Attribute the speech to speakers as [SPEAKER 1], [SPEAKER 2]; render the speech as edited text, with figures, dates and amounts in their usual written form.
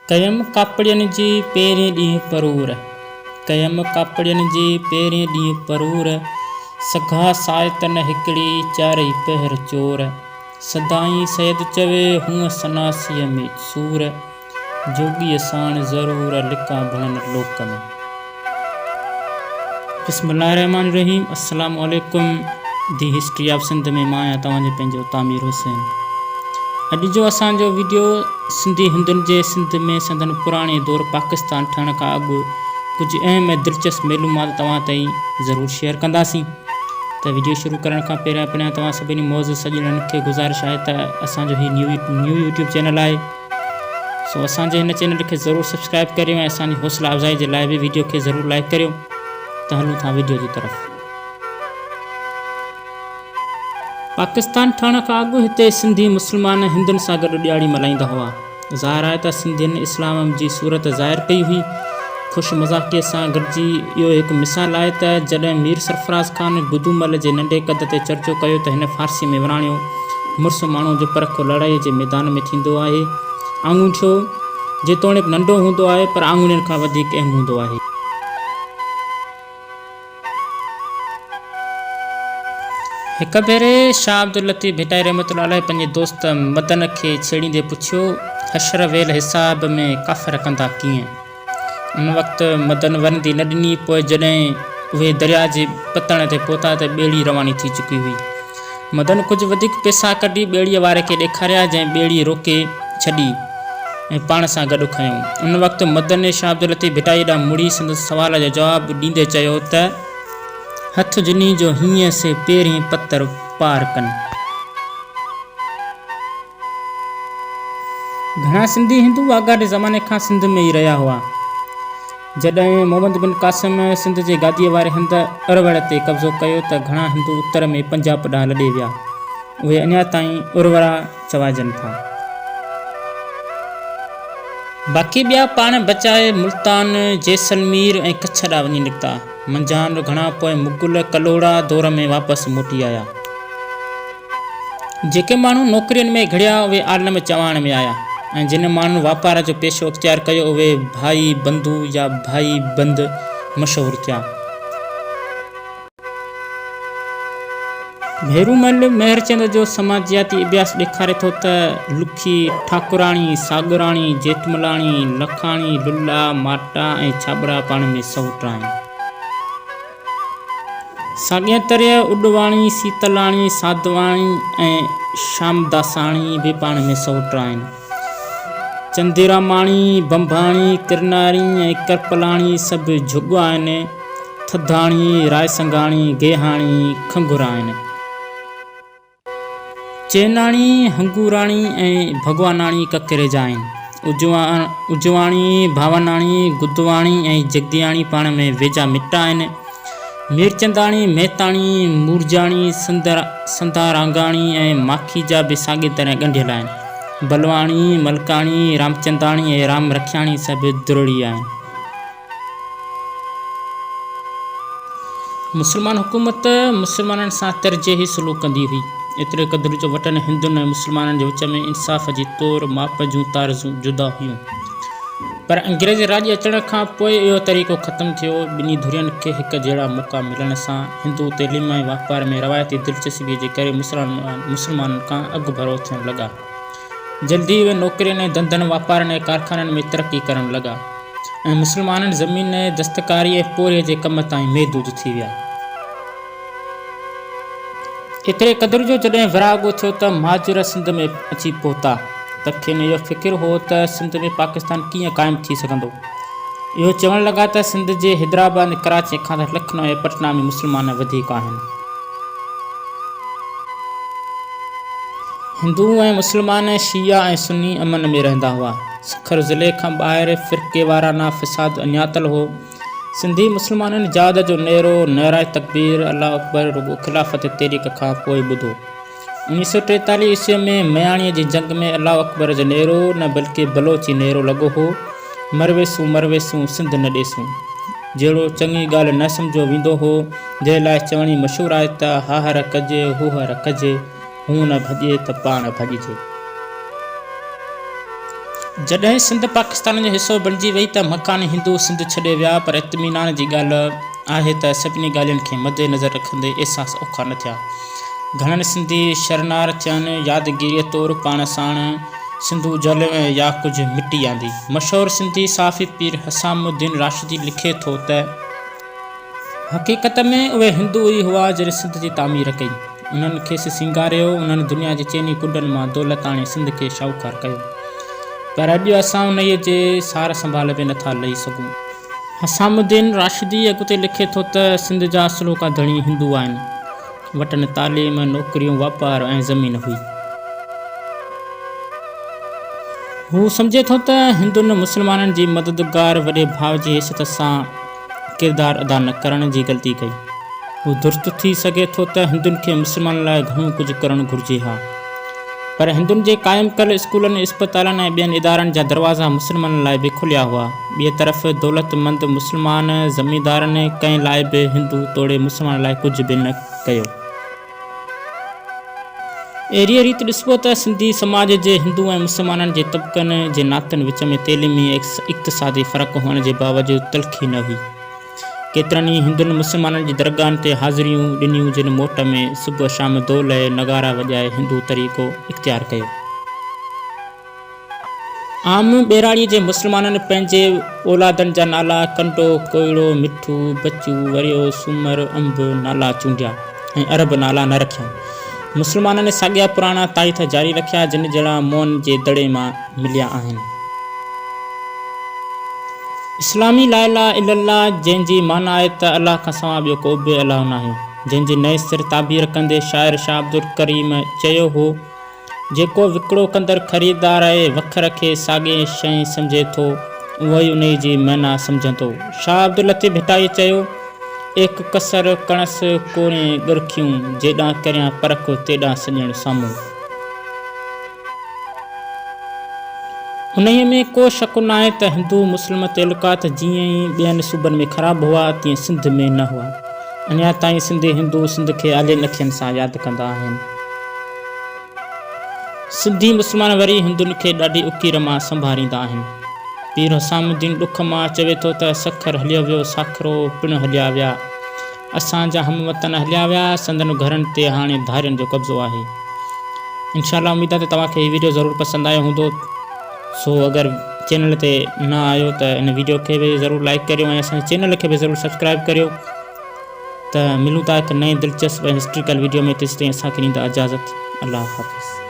[SPEAKER 1] ڪيم ڪاپڙين جي پهرين ڏينهن پرور. ڪيم ڪاپڙين جي پهرين ڏينهن پرور. سگها سائت نه هڪڙي، چارئي پهر چور. سدائين سيد چوي، هونء سناسيء ۾ سور. جوڳيء ساڻ ضرور، لڪا ڀڻن لوڪ ۾. بسم الله الرحمٰن الرحيم السلام عليڪم the history of Sindh ۾ مان آهيان توهان جو پنهنجو تعمير حسين اڄ جو اسان جو ويڊيو سنڌي هندن جي سنڌ ۾ سندن پراڻي دور پاڪستان ٺهڻ کان اڳ ڪجهه اهم ۽ دلچسپ معلومات توهان تائين ضرور شيئر ڪنداسين ته ويڊيو شروع ڪرڻ کان پهريان پهريان توهان سڀني معزز سڄڻن کي گذارش آهي ته اسان جو هي نيو يوٽيوب چينل آهي سو اسان جي هن چينل کي ضرور سبسڪرائب ڪريو ۽ اسان جي حوصلا افزائي جي لاء به ويڊيو کي ضرور لائڪ ڪريو ته هلون ٿا ويڊيو جي طرف. پاڪستان ٺهڻ کان اڳ هتي سنڌي مسلمان هندن سان گڏ ڏياڙي ملهائيندا هئا. ظاهر آهي ته سنڌين اسلام جي صورت ظاهر ڪئي هئي. خوش مذاقيء سان گڏجي اهو هڪ مثال آهي ته جڏهن مير سرفراز خان گدومل جي ننڍي قد تي چرچو ڪيو ته هن فارسيء ۾ وراڻيو، مڙس ماڻهوء جو پرک لڙائيء جي ميدان ۾ ٿيندو آهي. آڱوٺو جيتوڻيڪ ننڍو هوندو آهي پر آڱوڻين کان وڌيڪ اهم هوندو آهي. هڪ ڀيري شاهه عبداللطيف ڀٽائي رحمة الله عليه پنهنجي دوست مدن کي ڇيڙيندي پڇيو، حشر ويل حساب ۾ ڪافر ڪندا ڪيئن؟ ان وقت مدن ورندي نه ڏني. پوء جڏهن اهي درياء جي پتڻ تي پهتا ته ٻيڙي رواني ٿي چڪي هئي. مدن ڪجهه وڌيڪ پئسا ڪڍي ٻيڙيء واري کي ڏيکاريا، جنهن ٻيڙي روڪي ڇڏي ۽ پاڻ سان گڏ کنيو. ان وقت مدن شاهه عبداللطيف ڀٽائيء ڏانهن مڙي سندس سوال جو جواب ڏيندي چيو ته. هٿ جني جو هينئن سي پيرين پتر پار ڪن. گهڻا سنڌي هندو آڳاٽي زماني کان سنڌ ۾ ئي رهيا هئا. جڏهن محمد بن قاسم سنڌ جي گاديء واري هنڌ اروڙ تي قبضو ڪيو ته گهڻا هندو اتر ۾ پنجاب ڏانهن لڏي ويا. اهي اڃا تائين اروڙا چوائجن ٿا. باقي ٻيا پاڻ بچائي ملتان، جيسلمير ۽ ڪڇ ڏانهن وڃي نڪتا. منجهان گهڻا پوء مغل ڪلهوڙا دور ۾ واپس موٽي آيا. جيڪي ماڻهو نوڪرين ۾ گهڙيا اهي عالم چواڻ ۾ آيا ۽ جن ماڻهن واپار جو پيشو اختيار ڪيو اهي ڀائي بنڌو يا ڀائي بند مشهور ٿيا. ڀيرومل مهرچند جو سماجياتي اڀياس ڏيکاري ٿو ته لکي، ٺاڪراڻي، ساڳراڻي، جيٺملاڻي، لکاڻي، للا، ماٽا ۽ ڇاٻڙا پاڻ ۾ سئوٽ آهن. ساڳيء طرح اڏواڻي، سيتلاڻي، ساڌواڻي ۽ شامداساڻي به پاڻ ۾ سئوٽ آهن. چنديراماڻي، ڀنڀاڻي، ڪرناري ۽ ڪرپلاڻي سڀ جهڳ آهن. ٿڌاڻي، رائسنگاڻي، گيهاڻي، کنگهر آهن. چيناڻي، هنگوراڻي ۽ ڀڳواناڻي ڪڪريجا آهن. اجواڻي، ڀاوناڻي، گدواڻي ۽ جگدياڻي پاڻ ۾ ويجها مٽ آهن. ميرچنداڻي، مهتاڻي، مورجاڻي، سنڌارانگاڻي ۽ ماکيجا به ساڳي طرح ڳنڍيل آهن. بلواڻي، ملڪاڻي، رامچنداڻي ۽ رام رکياڻي سڀ درڙي آهن. مسلمان حڪومت مسلمانن سان ترجيحي سلوڪ ڪندي هئي، ايتري قدر جو وٽن هندن ۽ مسلمانن جي وچ ۾ انصاف جي تور ماپ جون طرزون جدا هيون. پر انگريز راڄ اچڻ کان پوء اهو طريقو ختم ٿيو. ٻنهي ڌرين کي هڪ جهڙا موقعا ملڻ سان هندو تعليم ۽ واپار ۾ روايتي دلچسپيء جي ڪري مسلمانن کان اڳڀرو ٿيڻ لڳا. جلدي اهي نوڪرين ۽ ڌنڌن، واپارن ۽ ڪارخانن ۾ ترقي ڪرڻ لڳا ۽ مسلمانن زمين، دستڪاري ۽ پورهيي جي ڪم تائين محدود ٿي ويا. ايتري قدر جو جڏهن ورهاڳو ٿيو ته مهاجر سنڌ ۾ اچي پهتا ته کين اهو فڪر هو ته سنڌ ۾ پاڪستان ڪيئن قائم ٿي سگهندو. اهو چوڻ لڳا ته سنڌ جي حيدرآباد ۽ ڪراچيء کان ته لکنؤ ۽ پٽنا ۾ مسلمان وڌيڪ آهن. هندو ۽ مسلمان، شيعا ۽ سني امن ۾ رهندا هئا. سکر ضلعي کان ٻاهر فرقيوارانه فساد اڃاتل هو. سنڌي مسلمانن جهاد جو نعرو، نعره تڪبير، الله اڪبر رڳو خلافت تحريڪ کان پوء ٻڌو. 1943 عيسويء ۾ مياڻيء جي جنگ ۾ الله اڪبر جو نعرو نه بلڪه بلوچي نعرو لڳو هو. مرويسون مرويسون سنڌ نه ڏيسون جهڙو چڱي ڳالهه نه سمجهيو ويندو هو، جنهن لاء چوڻي مشهور آهي ته هاهر ڪجي هوهر ڪجي، هون نه ڀڄي ته پاڻ ڀڄجي. جڏهن سنڌ پاڪستان جو حصو بڻجي وئي ته مڪاني هندو سنڌ ڇڏي ويا پر اطمينان جي ڳالهه آهي ته سڀني ڳالهين کي مد نظر رکندي احساس اوکا نه ٿيا. گهڻن سنڌي شرنارٿين يادگيريء طور پاڻ ساڻ سنڌو جل يا ڪجهه مٽي آندي. مشهور سنڌي صحافي پير حسام الدين راشدي لکي ٿو ته. حقيقت ۾ اهي هندو ئي هئا جن سنڌ جي تعمير ڪئي. انهن کيس سينگاريو، انهن دنيا جي چئني ڪنڊن مان دولت آڻي سنڌ کي شاهوڪار ڪيو. پر اڄ اسان انهيء جي سار سنڀال به نٿا لهي سگهون. حسام الدين راشدي اڳتي لکي ٿو ته سنڌ جا اصلوڪا ڌڻي هندو آهن. وٽن تعليم، نوڪريون، واپار ۽ زمين هئي. هو سمجهي ٿو ته هندن مسلمانن جي مددگار وڏي ڀاء جي حيثيت سان ڪردار ادا نه ڪرڻ جي غلطي ڪئي. هو درست ٿي سگهي ٿو ته هندن کي مسلمانن لاء گهڻو ڪجهه ڪرڻ گهرجي ها. پر هندن جي قائم ڪيل اسڪولن، اسپتالن ۽ ٻين ادارن جا دروازا مسلمانن لاء به کليا هئا. ٻئي طرف دولتمند مسلمان زميندارن ڪنهن لاء به هندو توڙي مسلمان لاء ڪجهه به نه ڪيو. اهڙيء ريت ڏسبو ته سنڌي سماج جي هندو ۽ مسلمانن جي طبقن جي ناتن وچ ۾ تعليمي ۽ اقتصادي فرق هئڻ جي باوجود تلخي نه هئي. ڪيترن ئي هندن مسلمانن جي درگاهن تي حاضريون ڏنيون جن موٽ ۾ صبح شام دول ۽ نغارا وڄائي هندو طريقو اختيار ڪيو. عام ٻهراڙيء جي مسلمانن پنهنجي اولادن جا نالا ڪنڊو، ڪوئڙو، مٺو، بچو، وريو، سومر، انب نالا چونڊيا ۽ عرب نالا نه رکيائون. مسلمانن ساڳيا پراڻا تائيٿ جاري رکيا جن جهڙا موئن جي دڙي مان مليا آهن. اسلامي لا اله الا الله جنهن جي معنيٰ آهي ته الله کان سواء ٻيو ڪو به اله ناهي، جنهن جي نئين سر تعبير ڪندي شاعر شاهه عبدالڪريم چيو هو، جيڪو وڪرو ڪندڙ خريدار ۽ وکر کي ساڳي شيء سمجهي ٿو، اهو ئي انهيء جي معنيٰ سمجهندو. شاهه عبداللطيف ڀٽائيء چيو، ايڪ ڪسر ڪڻس ڪورين ڳرکيون، جيڏانهن ڪريان پرک تيڏانهن سڄڻ سامهون. انهيء ۾ ڪو شڪ ناهي ته هندو مسلم تعلقات جيئن ئي ٻين صوبن ۾ خراب هئا، تيئن سنڌ ۾ نه هئا. اڃا تائين سنڌي هندو سنڌ کي آلين اکين سان ياد ڪندا آهن. سنڌي مسلمان وري هندن کي ڏاڍي اڪير مان سنڀاريندا آهن. پير حسام الدين ڏک مان چوي ٿو ته سکر هليو ويو ساکرو پڻ هليا ويا. اسان جا هم وطن هليا ويا سندن گهرن تي هاڻي ڌارين جو قبضو آهي. انشاء الله اميد آهي ته توهان کي هي ويڊيو ضرور پسند آيو هوندو سو اگر چينل تي نه آيو ته هن ويڊيو کي به ضرور لائڪ ڪريو ۽ اسان جي چينل کي به ضرور سبسڪرائب ڪريو ته ملون ٿا هڪ نئين دلچسپ ۽ هسٽريڪل ويڊيو ۾ تيستائين اسان کي ڏيندا اجازت الله حافظ.